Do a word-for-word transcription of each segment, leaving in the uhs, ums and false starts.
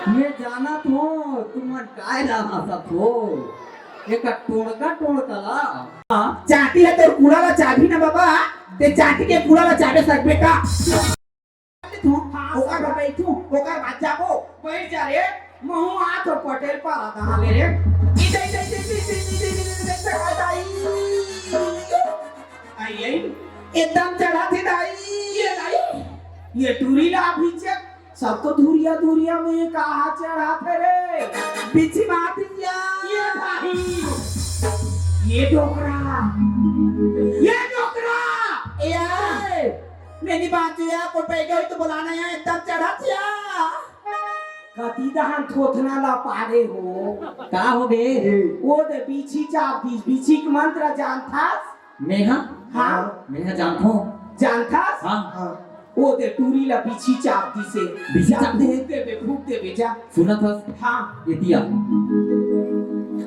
मैं जानत हों, तुमन काय ला हंसत हो? एकर टोड़का टोड़का ला। हाँ, चांटी हे तोर कूड़ा ला चाबही ना बाबा, ते चांटी के कूड़ा ला चाबे सकबे का? हाँ, ओकर बर बइठहूं, ओकर बाद जाबो। बइठ जा रे, महूं आत हों पटेल पारा कहां ले रे। इधर, इधर, इधर, दाई। आई, आई। एकदम चढ़त हे दाई। ये दाई, ये टूरी ला अभी चेक, सब तो धुरिया धुरिया में कहां चढ़त हे रे? बिछी मार दिया। ये दाई, ये डोकरा, ये डोकरा। ए, मेरी बात जो है, कोई बैठे हो तो बुलाना, यहां एकदम चढ़त या। कति दहन थोथना ला पारे हो। का हो गे? ओ दे बिछी चाप दिस, बिछी के मंत्र जानथस? मेहा? हाँ। मेहा जानथों। जानथस? हाँ। ओ दे टूरी ला बिछी चाप दिस हे। बिछी चाप दे? फूंक देबे, फूंक देबे जा। सुनत हस? हाँ। एतिया।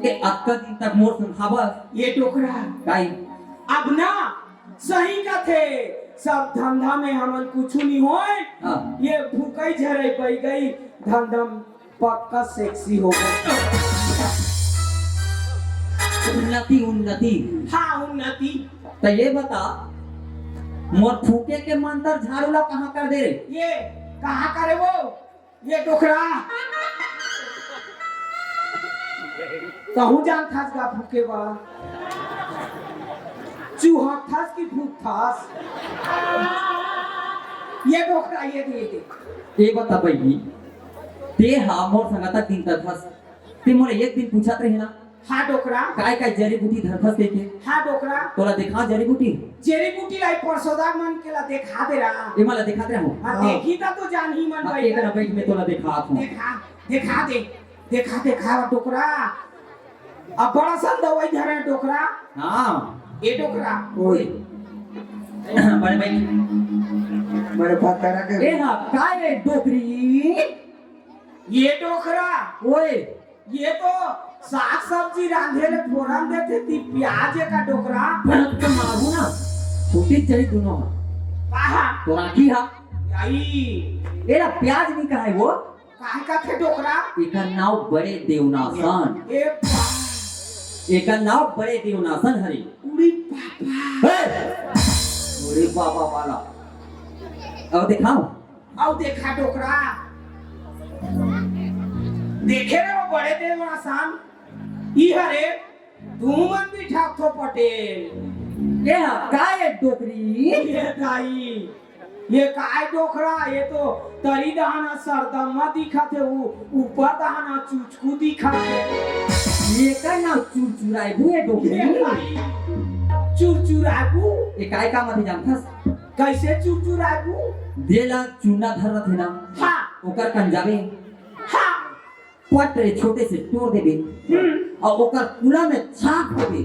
ए अतका दिन तक मोर संग हावस। ये डोकरा। काई? अब ना सही कथे, सब धंधा में हमन कुछु नहीं होय। हाँ। ये फूकई झरई पई गई, धंधा में पक्का सेक्सी हो गई। उन्नति, उन्नति। हाँ, उन्नति। त ये बता, मोर फूके के मंतर झाड़ू ला कहाँ कर दे रे? ये कहाँ करे वो? ये डोकरा। कहूँ जान थास गा फूके बा। चूहा थास की फूक थास। ये डोकरा, ये दे, ये दे। ए बता बहिनी, ते हा मोर संग अतका दिन तक हस, ते मोला एक दिन पूछत रहे ना, हाँ डोकरा। काय काय जड़ी बूटी धरथस कहिके? हाँ डोकरा। तोला देखा जड़ी बूटी? जड़ी बूटी लाई परसोदा मन के ला देखा दे रहा। ए मला देखा दे हो। हाँ, हाँ। देखी ता तो जानही मन हाँ, भाई। एक ना बैठ में तोला देखा हूँ। देखा, देखा दे, देखा, देखा डोकरा। अब बड़ा सन दवाई धरे डोकरा। हाँ। ए डोकरा। ओए। बड़े भाई। बड़े भतरा के। ए हाँ, काय ए डोकरी? ये डोकरा। ओए। ये तो साग सब्जी रांधे ले फोरन देथे, ती प्याज का डोकरा। पर तो मारू ना, फूटी चली दोनों हा। कहा? तो राखी हा। आई। एला प्याज नहीं कहा है वो। काहे का थे डोकरा? एकर नाव बड़े देवनासन। ए बा- एकर नाव बड़े देवनासन हरे। उड़ी पापा। हे! अरे बाबा वाला। अब दिखाओ। अउ देखा डोकरा, देखे रे वो बड़े देवनासन, ई हरे तुमन बिठाथो पटेल। ये हा, का ये डोकरी? ये दाई, ये काय डोकरा? ये तो तरी दहाना सरदम्मा दिखत हे, ऊ ऊपर दहाना चुचकू दिखत हे। ये का नाव चुरचुराइबू ये डोकरी? ये दाई, चुरचुराइबू? ये काय का मत जानथस? कैसे चुरचुराबू? जेला चूना धरत हे ना, हाँ। ओकर कंजावे। हाँ। पट रे छोटे से टोर देबे। हम्म। अउ ओकर कुला में छाप देबे।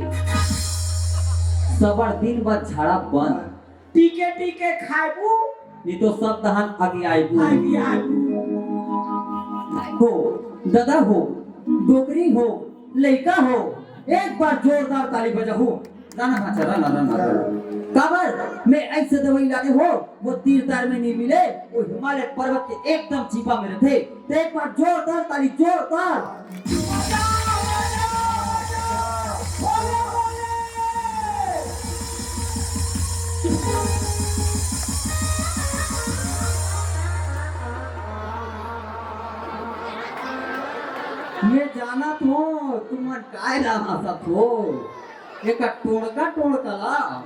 सबड़ दिन बाद झाड़ा बंद। टीके टीके खाबू। नहीं तो सब दहान आगे आबू। आगे आबू। हो, दादा हो, डोकरी हो, लइका हो, एक बार जोरदार ताली बजाहू। राना भांचा, राना, राना, राना। काबर मैं ऐसे दवाई लागे हो, वो तीर तार में नहीं मिले, वो हिमालय पर्वत के एकदम चीपा में रथे। तो एक बार जोरदार ताली, जोरदार। मैं जानत हो, तुमन काय ला हंसत हो? एकर टोड़का टोड़का ला।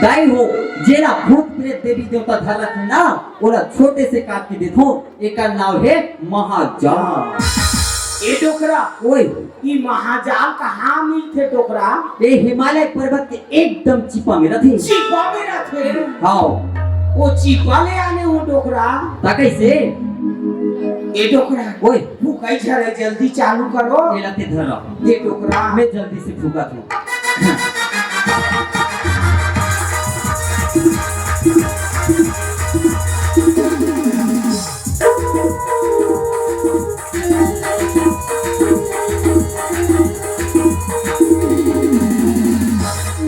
दाई हो, जेला भूत प्रेत देवी देवता धरत हे ना, ओला छोटे से काट के देथो, एकर नाव हे महाजाल। ए डोकरा, ओए। ई महाजाल कहाँ मिलथे डोकरा? ए हिमालय पर्वत के एकदम चिपा में रथे। चिपा में रथे? हाँ। ओ चिपा ले आने हो डोकरा। ता कैसे? ए डोकरा। ओए। फूकाई झरे, जल्दी चालू करो। ये ला ते धर रहा। ये डोकरा। मैं जल्दी से फूका दूं।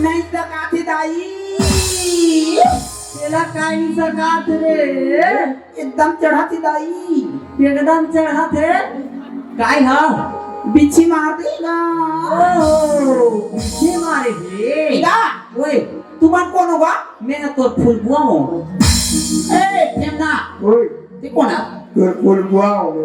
नहीं सकाथे दाई। तेला काई नहीं सकाथे रे। एकदम चढ़ाथे दाई। एकदम चढ़त हे। काय हा? बिच्छी मार दे गा। ओहो, बिच्छी मारे हे। गा। ओए, तुमन कोन हो गा? मैं तो फुलबुआ हूँ। ए, ठेमना। ओए। ते कोन हा? तोर फुलबुआ हूँ।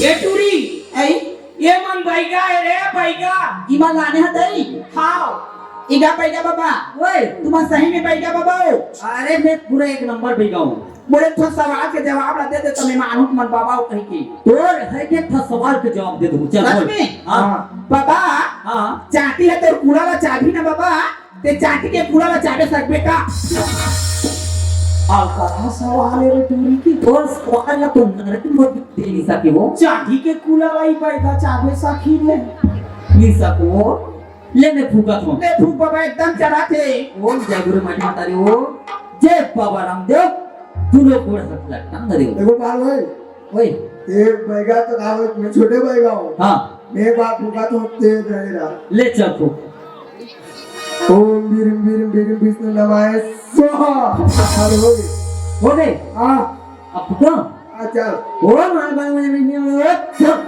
ए टूरी। आई? ये मन बैगा हे रे, बैगा। इमन लाने हा तई? हाव। इगा बैगा बाबा। ओए, तुमन सही में बैगा बाबा हो? अरे, मैं पूरा एक नंबर बैगा हूँ। मोर एक ठो सवाल के जवाब ला दे दे, त मैं मानहूँ तुमन बाबा हो कहि के। तोर है के एक ठो सवाल के जवाब दे दूँ। चल, सच बोल। में? हाँ। बाबा, हाँ। चांटी हे तोर कूड़ा ला चाबही ना बाबा, ते चांटी के कूड़ा ला चाबे सकबे का? आ कहाँ सवाल हे रे टूरी के? तोर सवाल ला तो नरक में दे नहीं सके वो। चांटी के कूड़ा ला ही बैठा चाबे सकी रे। नहीं सको। ले मैं फूकत हूँ। ले फूक बाबा, एकदम चढ़ा थे। ओम जय गुरु माटी माता रे ओम। जय बाबा रामदेव। तू लोग गोड़ हाथ लटका न रे। देखो बाल भाई। ओए। एक बैगा तो कहा मैं छोटे बैगा हूँ। हाँ। मैं बात फूका तो तेज रहेगा। ले चल फूक। ओम बीरम बीरम बीरम विष्णु नमाय स्वाहा। अरे हो गए। हो गए? हाँ। अब फूका? हाँ, चल। ओम आ बाल भाई विष्णु नमाय स्वाहा।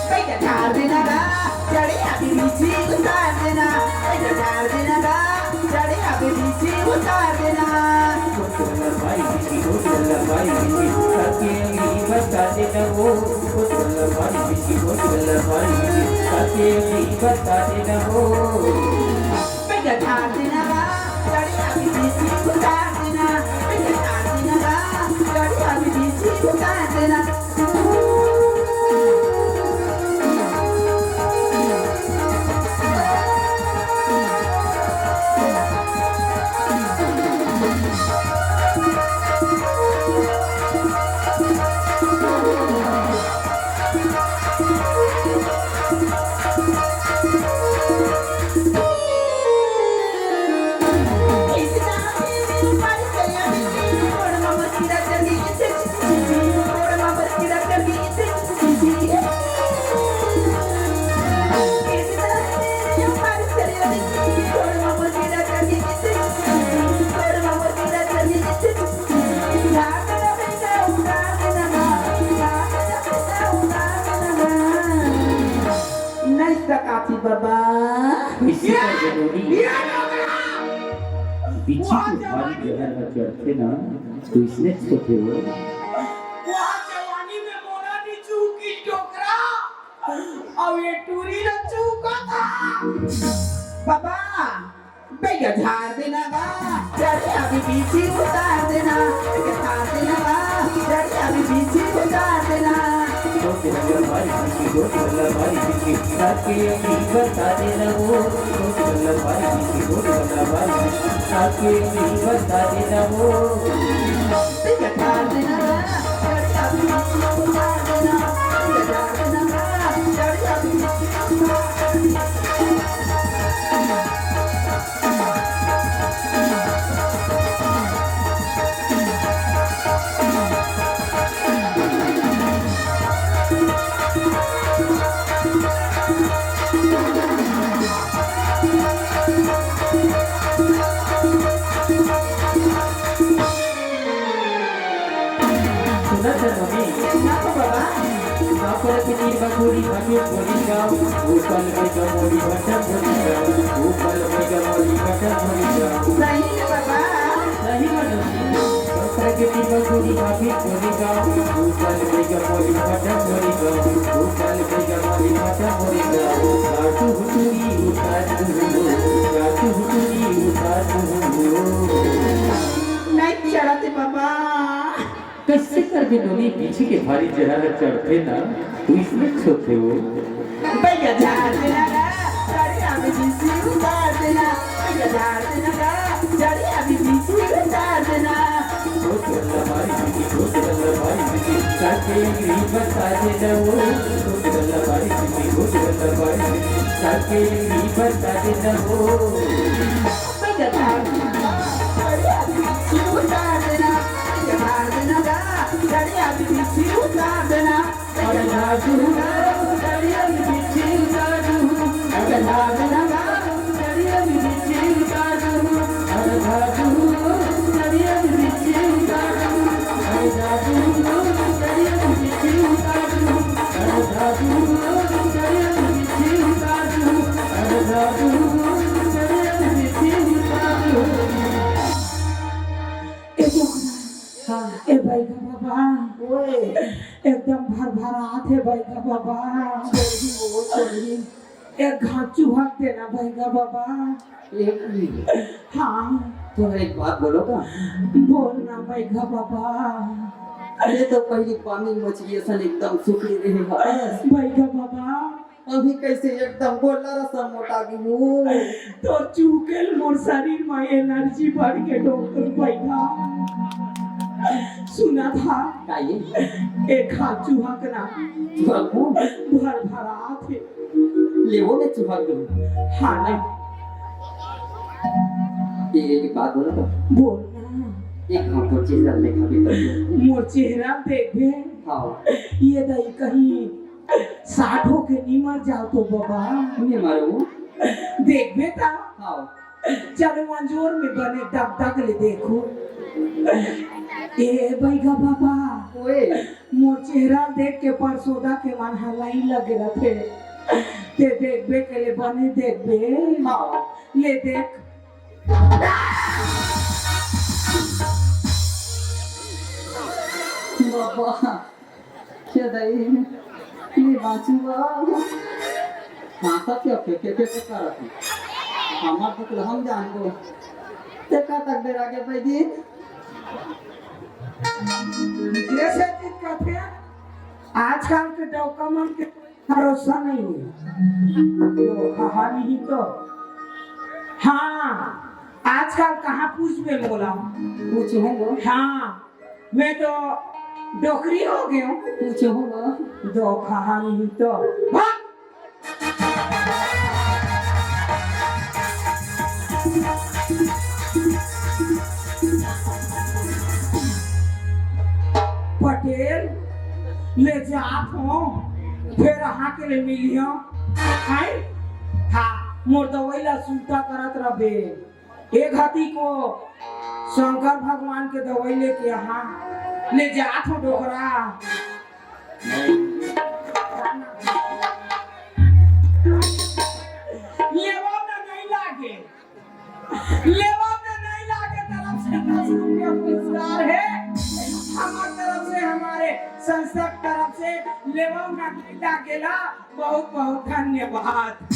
बैठा झाड़ देना गा, चढ़े अभी नीचे उतार देना। बैठा झाड़ देना गा, चढ़े अभी नीचे उतार देना। बैठा झाड़ देना गा, चढ़े अभी नीचे उतार देना। बैठा झाड़ देना गा, चढ़े अभी नीचे उतार देना। नहीं सकाती बाबा। इसी का जरूरी। बिच्छी के भारी जहर ह चढ़थे ना, तो इसने सोचे हो। वहाँ जवानी में मोला नहीं चूकी डोकरा, अब ये टूरी ला चूका था। बाबा, बैठा झाड़ देना गा, चढ़े अभी बीछी उतार देना। बैठा झाड़ देना गा, चढ़े अभी बीछी उतार देना। सुना था मम्मी। सुना तो बाबा। ऊपर के तीर बखोरी भाग्य बोली गाओ, ऊपर के गमोरी भट्टा बोली गाओ, ऊपर के गमोरी भट्टा बोली गाओ। सही है बाबा। सही बात है। ऊपर के तीर बखोरी भाग्य बोली गाओ, ऊपर के गमोरी भट्टा बोली गाओ, ऊपर के गमोरी भट्टा बोली गाओ। काटू हुतुरी उतार दू, काटू हुतुरी उतार दू। नहीं चढ़ाते बाबा। कैसे कर भी नोनी पीछे के भारी जहर चढ़ते ना, तू इसमें सोते हो। बैठा झाड़ देना गा, चढ़े अभी बीछी उतार देना। बैठा झाड़ देना गा, चढ़े अभी बीछी उतार देना। ए डोकरा, हाँ। ए बइगा बाबा, ओए। एकदम भरभरात हे बइगा बाबा। छोड़ही वो, छोड़ही। एक घांचू हक देना बइगा बाबा। एक मिनट। हाँ। तो एक बात बोलो का? बोल ना बइगा बाबा। अरे तो पहली पानी मछली असन एकदम सुखी रहे हस। बइगा बाबा। अभी कैसे एकदम गोल्ला रसम मोटा गे हो। तोर चूहके ले मोर शरीर में एनर्जी बढ़ गे डोकरा बइगा। सुनत हस? का ये? एक हाथ चूहक ना। चूहक हो? भरभरात हे। लेवो में चूहक दो। हाँ ना। ये एक बात बोलो तो। बोल ना। एक घांव तोर चेहरा देखा भी कर दो। मोर चेहरा देखबे? हाँ। ये दई कहीं साठ होके नी मर जाव तो बाबा। नी मरहूं। देखबे ता। हाँ। चल मंजोर में बने डगडग ले देखहूं। ए बइगा बाबा। ओए। मोर चेहरा देख के परसोदा के मन ह लाइन लगे रथे। ते देखबे के ले बने देखबे। हाँ। ले देख। बाबा, के दई, नी बाँचहूं बा। हाँ, सब के, के, के, के, के करत हे? हमर दुख ल हम जानबो। ते का तक डेरा गे बइगी? जइसे चीज कहते हैं, आजकल के डौका मन के भरोसा नहीं है। तो कहानी ही तो। हाँ, आजकल कहाँ पूछबे मोला? पूछहूं वो। हाँ, मैं तो डोकरी हो गयो। पूछहूं वो। दो कहानी ही तो। भाग! पटेल, ले जात हो, फेर अहाँ के ले मिलियो। हैं? हाँ, मोर दवाई ला सुनता करत रहबे। ए घती को शंकर भगवान के दवाई लेके अहाँ ले जात हो डोकरा। लेवा ना नहीं लागे। लेवा में नहीं लागे तरफ से दस रुपया पुरस्कार है। हमार तरफ से, हमारे संस्था की तरफ से लेवा में नहीं लागेला। बहुत बहुत धन्यवाद।